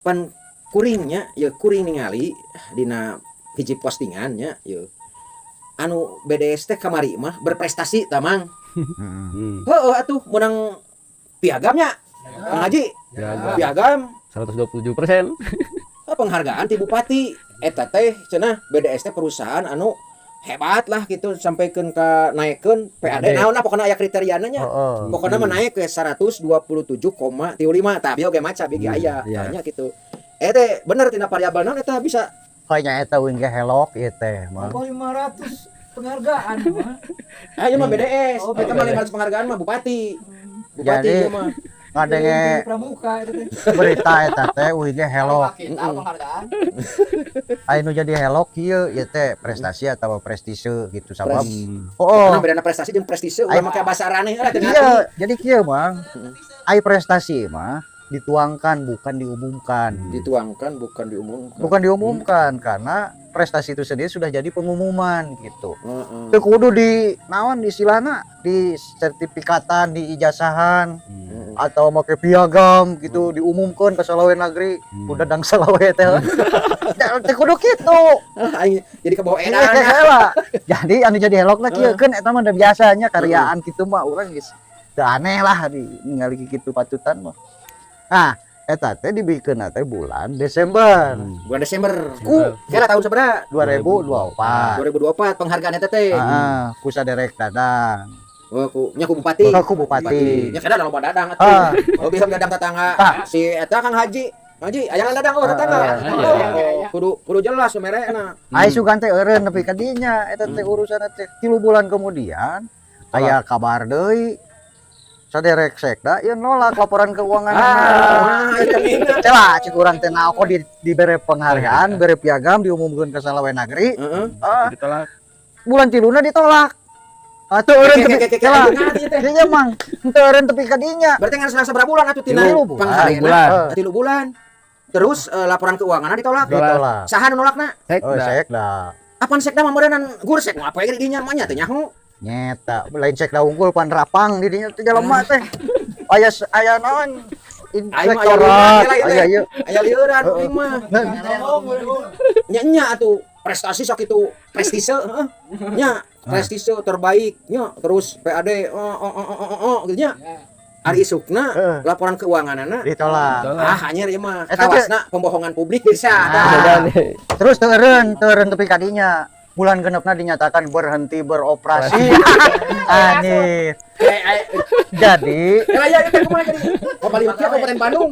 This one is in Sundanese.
Pan kuringnya ya, kuring ningali dina hiji postingan nya ya, anu BDS teh kamari mah berprestasi tamang. Heeh atuh, menang piagamnya, Kang Haji. Piagam. Piagam. 127%. Oh, penghargaan ti bupati eta teh cenah BDS teh perusahaan anu hebat lah gitu, sampaikeun ka naekkeun PAD. PAD. Naon lah, pokoknya aya kriteriana nya. Pokoknya mah naik ke 127,35, tapi oge maca bigi aya nya gitu. Eh teh bener tina variabel naon eta bisa? Kayaknya eta wing ge helok ieu teh mah. Oh, 500 penghargaan mah. Ah, ieu mah BDS. Oh, eta mah 500 penghargaan mah bupati. Bupati Jadi, ieu mah. Ngadenge Pramuka itu teh. Berita eta teh wing ge helok. Kita penghargaan. Aya nu jadi helok kieu ieu teh prestasi atau prestise gitu, sabab Oh, oh bedana prestasi jeung prestise ulah make bahasa aneh lah teu. Iya, jadi kieu, Mang. Ai prestasi mah dituangkan, bukan diumumkan. Dituangkan, bukan diumumkan. Bukan diumumkan karena prestasi itu sendiri sudah jadi pengumuman gitu. Teu kudu di naon istilahna, di sertifikatan, di ijazahan atau make piagam gitu, diumumkan ke salawe negeri. Udah dang salawe teh. Teu kudu kitu. Ah, aing jadi kebawa edan. Heula. Jadi anu jadi helokna kieu kan, eta mah udah biasanya karyaan kitu mah urang geus teu aneh lah di ningali kitu patutan mah. Nah, eta teh dibikeunna teh bulan Desember. Bulan Desember. Ku Kira tahun sabaraha? 2024. 2024 penghargaan eta teh. Heeh, ku saderek Dadang. Oh, ku nya ku bupati. Oh, ku bupati. Nya kada loba dadang atuh. Ah. Oh, bisa dadang tetangga. Ah. Si eta Kang Haji. Haji, aya dadang, oh, tetangga. Ah, Oh, oh, kudu kudu jelas merekna. Ai sugan teh eureun nepi ka dinya eta teh urusan teh. 3 bulan kemudian aya kabar deui, saderek sekda ieu nolak laporan keuangan. Ah, itu ingat. Celah cek urang teh, nah kok dibere penghargaan, bere piagam, diumumkeun ke salawe negeri. Ah, Ditolak. Bulan tiluna ditolak. Atuh eureun Ke- tepi ke- ke- ke- celah. ke- ke- Iya, Mang, henteu eureun tepi ka dinya. Berarti ngan selang sabaraha bulan atuh tina 3 bulan. penghargaan? Bulan. 3 bulan. Terus laporan keuangan ditolak. Ditolak. Saha nu nolakna? Oh, Sekda. sekda. Apaan sekda mah meureunnan gursek apa ge di dinya mah nya teu nyaho. Nyeta, lain sekda unggul, pan rapang di dinya teh jelema teh. Aya aya naon? Aing mah aya lieuran Inspektorat, lah ieu teh. aya ieu. Aya lieuran Heeh. aing mah. Nah, Nya nya atuh prestasi sakitu prestise, heeh. Nya prestise terbaik nya, terus PAD oh oh oh oh oh, oh gitu nya. Ari isukna laporan keuanganana ditolak. Ditolak. Ah, anjir, ieu mah Eta teh- kawasna pembohongan publik bisa. Ah. Beda nih. Terus teu eureun, teu eureun tepi ka dinya. Bulan genepna dinyatakan berhenti beroperasi. Anjir. Eh, eh, Jadi eh, ya, ya, kumaha jadi? Kabupaten Bandung.